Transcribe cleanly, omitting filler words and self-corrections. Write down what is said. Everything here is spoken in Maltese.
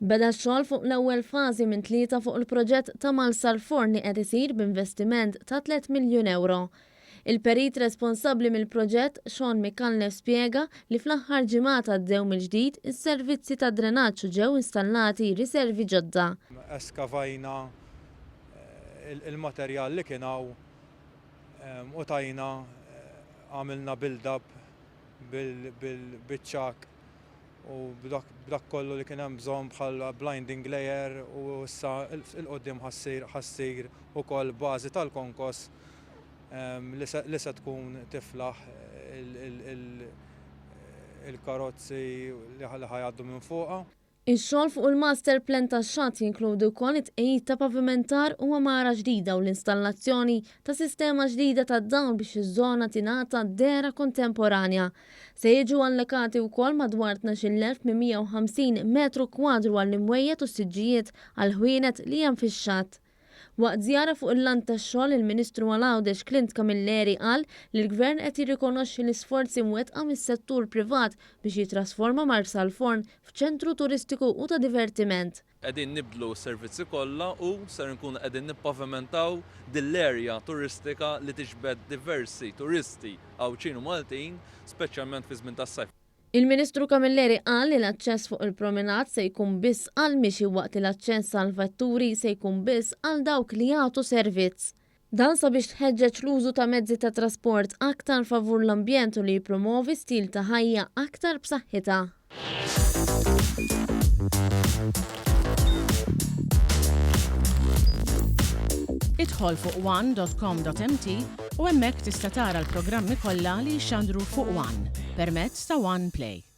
Beda x-xogħol fuq l-ewwel fażi minn tlieta fuq il-proġett ta' Marsalforn li qed isir b'investiment ta' tlett miljun ewro. Il-perit responsabbli mill-proġett, Sean Micallef spjega li fl-aħħar ġimgħat għaddew mill-ġdid is-servizzi tad-drenaġġ u ġew installati riservi ġodda. Eskavajna il-materjal li kien hawn u tajna għamilna build-up bil-biċ-ċagħak u b'dak kollu li kien hemm bżonn bħal blinding layer u issa 'l quddiem ħa ssir ukoll bażi tal-konkos li se tkun tiflaħ il-karozzi li ħa jgħaddu minn fuqha. Ix-xogħol fuq il-master plan tax-xatt jinkludi wkoll it-tqegħid ta' pavimentar u għamara ġdida u l-installazzjoni ta' sistema ġdida ta' dawl biex iż-żona tingħata dehra kontemporanja. Se jiġu allokati wkoll madwar 12,850 metru kwadru għall-imwejjed u s-siġġijiet għall-ħwienet li hemm fix-xatt. Waqt żjara fuq il-lant tax-xogħol, il-Ministru għal Għawdex Clint Camilleri qal li l-Gvern qed jirrikonoxxi l-isforzi mwettqa mis-settur privat biex jittrasforma Marsalforn f'ċentru turistiku u ta' divertiment. Qegħdin nibdlu s-servizzi kollha u ser inkunu qegħdin nippavimentaw din l-area turistika li tiġbed diversi turisti Għawdxin u Maltin, speċjalment fi żmien tas-sajf. Il-Ministru Camilleri qal li l-aċċess fuq il-promenade se jkun biss għall-mixi waqt li l-aċċess għall-vetturi se jkun biss għal dawk li jagħtu servizz. Dan sabiex tħeġġeġ l-użu ta' mezzi ta' trasport aktar favur l-ambjent u li jippromovi stil ta' ħajja aktar b'saħħitha. Idħol fuq one.com.mt u hemmhekk tista' tara l-programmi kollha li jixxandru fuq One permezz ta' One Play.